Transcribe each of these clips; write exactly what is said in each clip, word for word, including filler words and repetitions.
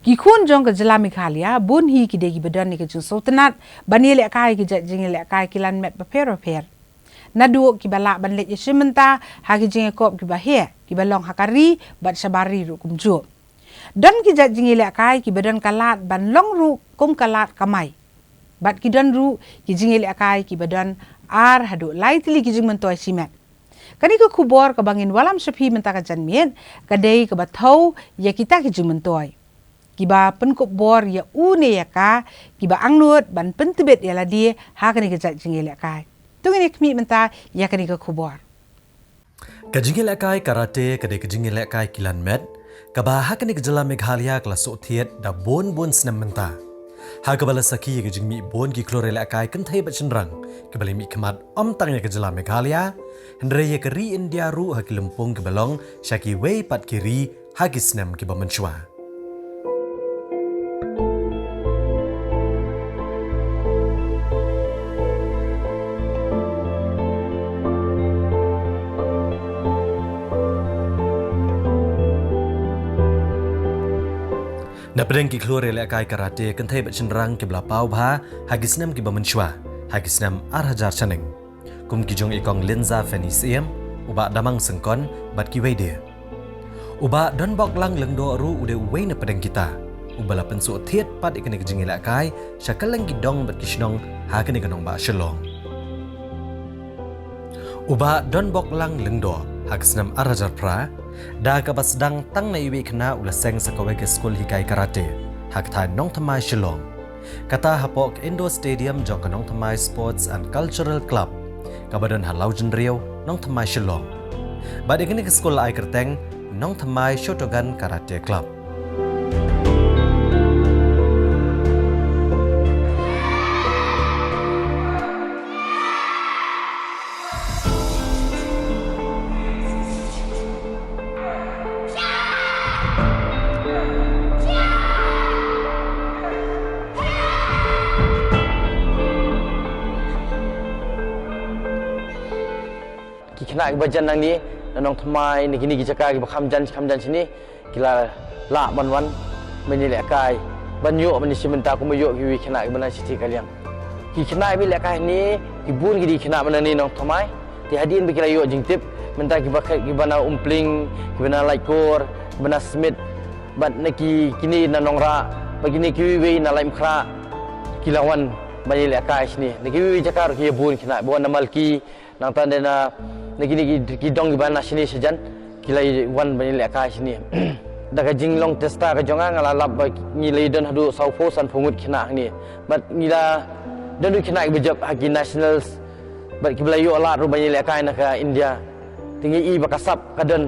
Ki khun jong ka jylla Meghalaya bun hi ki dei kiba don ïa ka jingsngewtynnad ban ïalehkai ïa ki jait jingïalehkai kilan met bapher bapher. Naduh kiba lah ban leit ïashim bynta ha ki jingïakop kiba heh kiba long ha ka ri bad shabar ri ruh kumjuh. Don ki jait jingïalehkai kiba don ka lad ban long ruh kum ka lad kamai. Bad ki don ruh ki jingïalehkai kiba don ar haduh lai tylli ki jingmyntoi shimet. Kane ka khubor kaba ngin wallam sha phi mynta ka janmiet ka dei kaba thew ïa kita ki jingmyntoi kiba pynkup bor ïa u ne ïa ka kiba angnud ban pyntbit ïa lade ha kane ka jait jingïalehkai. To ngin ïa khmih mynta ïa kane ka khubor. Ka jingïalehkai karate ka dei ka jingïalehkai kilan met kaba ha kane ka jylla Meghalaya ka la sngewthied da bun bun snem mynta. Ha kaba la sakhi ïa ka jingmih bun ki khlur ïalehkai kynthei bad shynrang kiba la mihkhmat ym tang ïa ka jylla Meghalaya hynrei ïa ka ri India ruh ha ki lympung kiba long sha kiwei pat ki ri ha ki snem kiba mynshuwa. Na pdeng ki khlur ïalehkai karate kynthei bad shynrang kiba la paw bha ha ki snem kiba mynshuwa ha ki snem ar hajar shaneng. Kum ki jong i kong Linza Fanny Syiem, u bah Damang Syngkon bad kiwei de. U bah Donboklang Lyngdoh ruh u dei uwei na pdeng kita uba la pynsngewthied pat ïa kane ka jingïalehkai sha kylleng ki dong bad ki shnong ha kane ka nongbah Shillong. U bah Donboklang Lyngdoh ha ka snem ar hajar phra da kaba sdang tang na iwei i khynnah u la seng sa kawei ka skul hikai karate ha ka thaiñ Nongthymmai Shillong. Kata hapoh ka Indoor Stadium jong ka Nongthymmai Sports and Cultural Club kaba don ha Lawjynriew, Nongthymmai Shillong. Bad ïa kane ka skul la ai kyrteng Nongthymmai Shotogan Karate Club. Ki khynnah kiba jan nangne na Nongthymmai, na kine ki jaka kiba kham jan kham jan shane, ki la lah ban wan ban ïalehkai, ban ïoh ban ïashim bynta kumba ïoh kiwei ki khynnah kiba na shithi ka liang. Ki khynnah kiba ïalehkai hangne ki bun ki dei ki khynnah ba na ne Nongthymmai. Te hadien ba ki la ïoh jingtip, mynta kiba kha-, kiba na Umpling, kiba na Laitkor, kiba na Smit, bad na ki, kine na Nongrah, bad kine kiwei kiwei na Laitumkhrah, ki la wan ban ïalehkai shane. Na kiwei kiwei jaka ruh ki ïa bun ki khynnah, ba wan na Malki, nangta de na, na kine ki, ki dong kiba na shane shajan, ki la wan ban ïalehkai shane. Da ka jinglong testa ka jong nga, nga la lap ba ngi la ïadon haduh sawphew sanphew ngut ki khynnah hangne. Bad ngi la don ruh ki khynnah kiba jop ha ki nationals, bad kiba la ïoh lad ruh ban ïalehkai na ka India. Te ngi i ba ka sap ka don.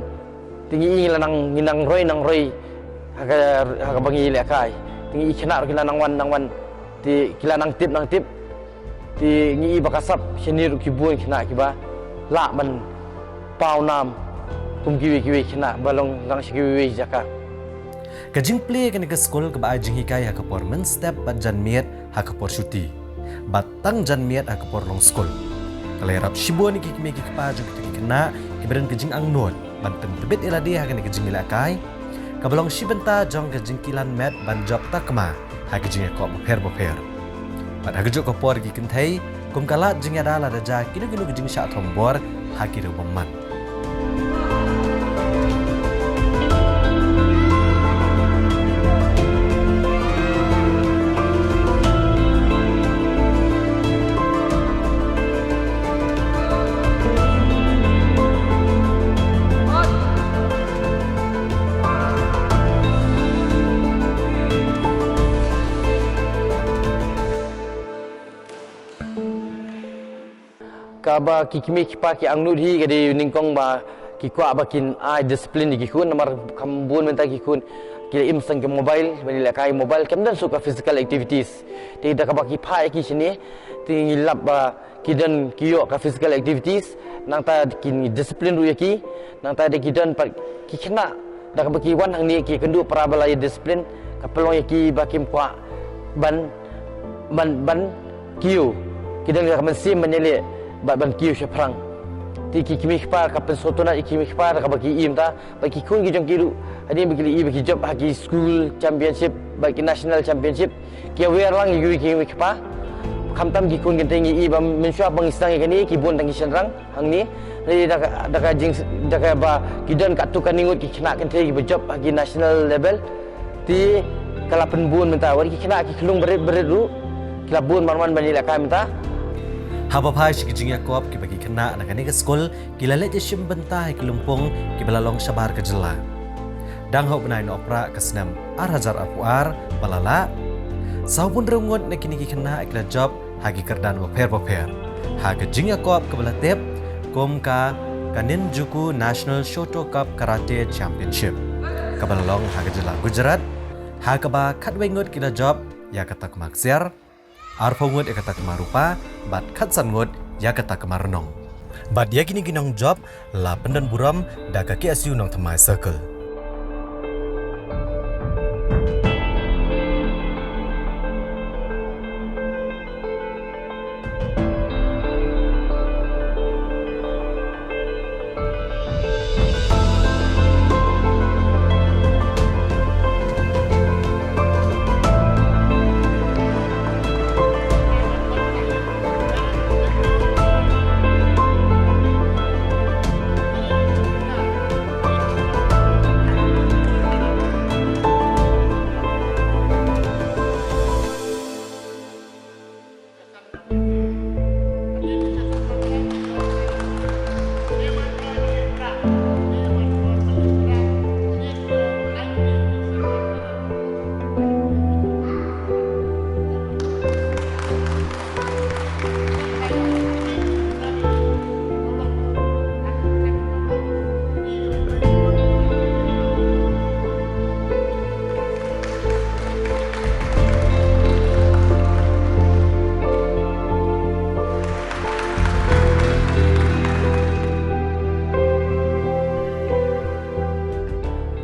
Te ngi i ngi la nang, ngi nang roi nang roi ha ka, ha kaba ngi ïalehkai. Te ngi i ki khynnah ruh ki la nang wan nang wan. Te ki la nang tip nang tip. Te ngi i ba ka sap shane ruh ki bun ki khynnah kiba lah ban paw nam kum kiwei kiwei ki khynnah ba long lang sha kiwei kiwei jaka. Ka jingplie kane ka skul kaba ai jinghikai ha ka por mynstep bad janmiet ha ka por shuti bad tang janmiet ha ka por long skul ka la ïarap shibun ïa ki kmie ki kpa jong kita ki khynnah kiba don ka jingangnud ban pyntbit ïa lade ha kane ka jingïalehkai kaba long shi bynta jong ka jingkilan met ban jop takma ha ka jingïakop bapher bapher. Bad ha kajuh ka por ki kynthei kum ka lad jingïada lada jia kino kino ki jingshah thombor ha ki riewbymman. Kaba ki kmie ki kpa ki angnud hi ka dei nyngkong ba ki kwah ba kin ai discipline ïa ki khun, namar kham bun mynta ki khun ki la im sa ki mobile, ban ïalehkai mobile, kim don shuh ka physical activities. Te da kaba ki phah ïa ki shane, te ngi lap ba ki don ki ïoh ka physical activities, nangta kin discipline ruh ïa ki, nangta da ki don pat ki khynnah da kaba ki wan hangne ki kynduh para ba la ïa discipline, ka pynlong ïa ki ba kim kwah ban, ban, ban kiew. Ki don ka mynsiem ban ïaleh bad ban kiew shaphrang. Te ki kmie ki kpa ka pynsngewtynnad ïa ki kmie ki kpa da kaba ki im ta, bad ki khun ki jong ki ruh Hadien ba ki la ïoh ba ki jop ha ki school championship bad ki national championship, ki ïawer lang ïa kiwei kiwei ki kpa. Khamtam ki khun kynthei ngi ïoh ba mynshuwa ba ngi sdang ïa kane ki bun tang ki shynrang hangne. Te da ka, da ka jing, da kaba ki don katto katne ngut ki khynnah kynthei kiba jop ha ki national level. Te ka la pynbun mynta wat ki khynnah ki khyllung barit barit ruh ki la bun ban wan ban ïalehkai mynta. Haba phai sha ki jingïakop kiba ki khynnah na kane ka skul ki la leit ïashim bynta ha ki lympung kiba la long shabar ka jylla. Dang ha u bnai Nohprah ka snem ar hajar arphew ar ba la lah, saw bun hynriew ngut na kine ki khynnah ki la jop ha ki kyrdan bapher bapher ha ka jingïakop kaba la tip kum ka Kaninjuku National Shoto Cup Karate Championship kaba la long ha ka jylla Gujarat, ha kaba khatwei ngut ki la jop ïa ka takma ksiar, arphew ngut ïa ka takma rupa bad khatsan ngut ïa ka takma rnong. Bad ïa kine ki nongjop la pyndon burom da ka K S U Nongthymmai Circle.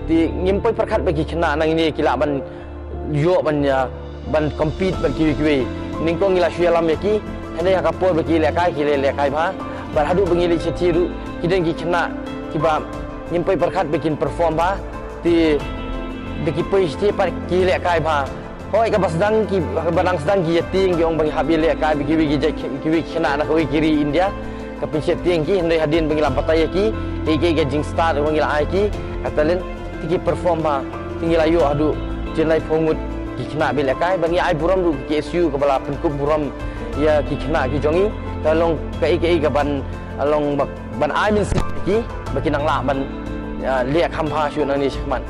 Te ngim poi pyrkhat ba ki khynnah nangne ki lah ban ïoh ban, ah, ban compete bad kiwei kiwei. Nyngkong ngi la shu ïalam ïa ki, hynrei ha ka por ba ki lehkai ki lehkai bha. Bad haduh ba ngi leit shatei ruh ki don ki khynnah kiba ngim poi pyrkhat ba kin perform bha. Te da ki poi shatei pat ki lehkai bha. Hooid kaba sdang ki, kaba dang sdang ki ïa tieng ki ong ba ngi hap ïalehkai bad kiwei ki jait, kiwei ki khynnah na kawei ki ri India. Ka pynshet tieng ki, hynrei hadien ba ngi la batai ïa ki, te ki, ka jingstad ba ngi la ai ki, ka talent, te ki perform bha, te ngi la ïoh haduh jin laiphew ngut ki khynnah ba lehkai, ba ngi ai burom ruh ki K S U kaba la pynkup burom ïa ki khynnah ki jong ngi, ka long kaei kaei kaban long ba, ban ai mynsiem ïa ki, ba kin nang lah ban, ah, leh kham bha shuh nangne shakhmat.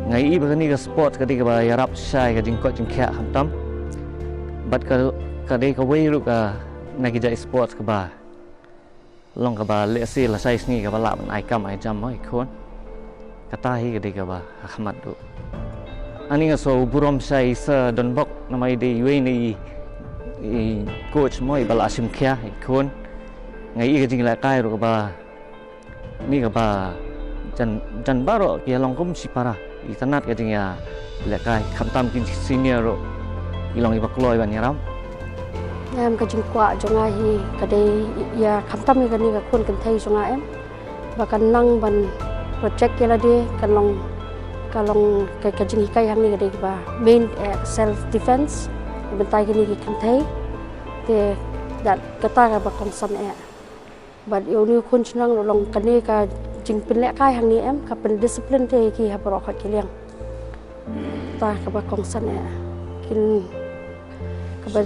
Nga ïohi ba kane ka sport ka dei kaba ïarap shai ka jingkoit jingkhiah khamtam. Bad ka, ka dei kawei ruh ka na ki jait sport kaba long kaba lehse lashai sngi kaba lah ban ai kam ai jam mo i khun. Kata hi ka dei kaba ha khmat ruh. Ani nga sngewburom shai i Sir Donbok namar i dei iwei na i, i coach mo iba la shim khia i khun. Nga ïohi ka jinglehkai ruh kaba ni kaba jan, jan baroh ki ïa long kum shipara. Itynnad ka jinglehkai khamtam ki senior ruh i long iba kloi ban ïarap. Em, ka jingkwah jong nga hi ka dei ïa khamtam ïa kane ka khun kynthei jong nga em. Ba kan nang ban protect ïa lade, kan long, ka long ka, ka jinghikai hangne ka dei ba main, eh, self defense. Bynta kine ki kynthei te, dat kata kaba kongsan eh. Bad ïa une u khun shnong ruh long kane ka jingpynlehkai hangne em, ka pyndiscipline te ïa ki ha baroh khoit ki liang. Ta kaba kongsan eh. Kin kaba,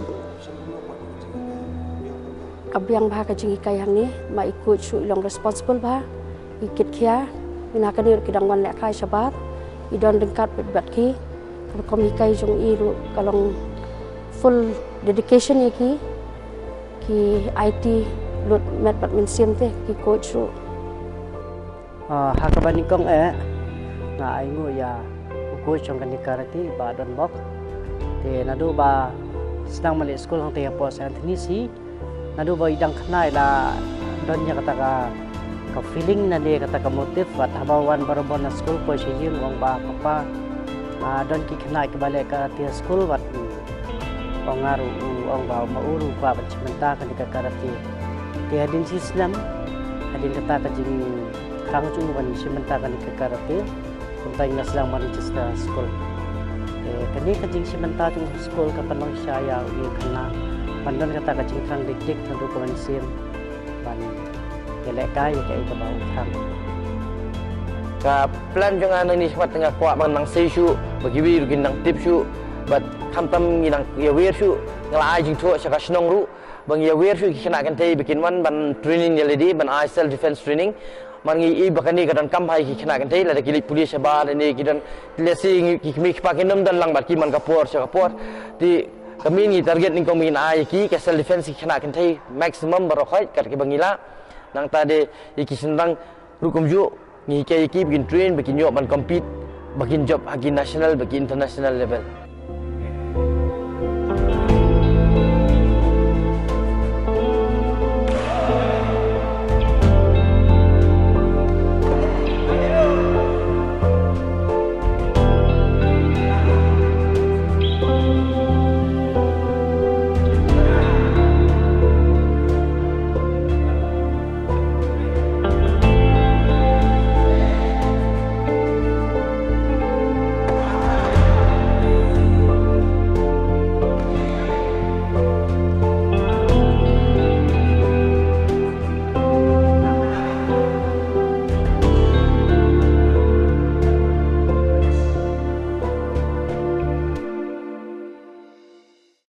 ka biang bha ka jinghikai hangne, ma i coach ruh i long responsible bha, i kit khia, mynta kane ruh ki dang wan lehkai shabar, i don ryngkat bad, bad ki, ka rukom hikai jong i ruh ka long full dedication ïa ki, ki aiti lut met bad mynsiem te, ki coach ruh. Ah, ha kaba nyngkong eh, nga ainguh ïa u coach jong kane ka karate, Bah Don Bok. Te naduh ba sdang ban leit skul hangtei hapoh Saint Anthony's hi, naduh ba i dang khynnah i la don ïa kata ka, ka feeling ne kata ka motive, bad haba wan barabor na skul, poi sha ïing u ong ba, "Papa, ah, don ki khynnah kiba leh karate ha skul," bad u ong, nga ruh u ong ba, ma u ruh u kwah ban shim bynta kane ka karate. Te hadien shi snem, hadien kata ka jingthrang jong u ban shim bynta kane ka karate, kumta ngi la sdang ban register ha skul. Te kane ka jingshim bynta jong u ha skul ka pynlong shisha ïa u khynnah ban don kata ka jingthrang dik dik naduh ka mynsiem ban ïalehkai ïa kaei kaba u thrang. Ka plan jong nga nangne shakhmat nga kwah ban nang sei shuh, ba kiwei ruh kin nang tip shuh, bad khamtam ngi nang ïawer shuh, nga la ai jingthoh sha ka shnong ruh, ba ngi ïawer shuh ki khynnah kynthei ba kin wan ban training ïa lade, ban ai self defense training. Mar ngi i ba kane ka donkam bha ïa ki khynnah kynthei, lada ki leit pule shabar ne ki don, lehse ngi, ki kmie ki kpa kin ym don lang bad ki man ka por sha ka por. Te ka main ngi target nyngkong ba ngin ai ïa ki ka self defense ïa ki khynnah kynthei maximum baroh khoit kat kiba ngi lah. Nangta de ïa ki shynrang ruh kumjuh, ngi hikai ïa ki ba kin train, ba kin ïoh ban compete, ba kin jop ha ki national bad ki international level.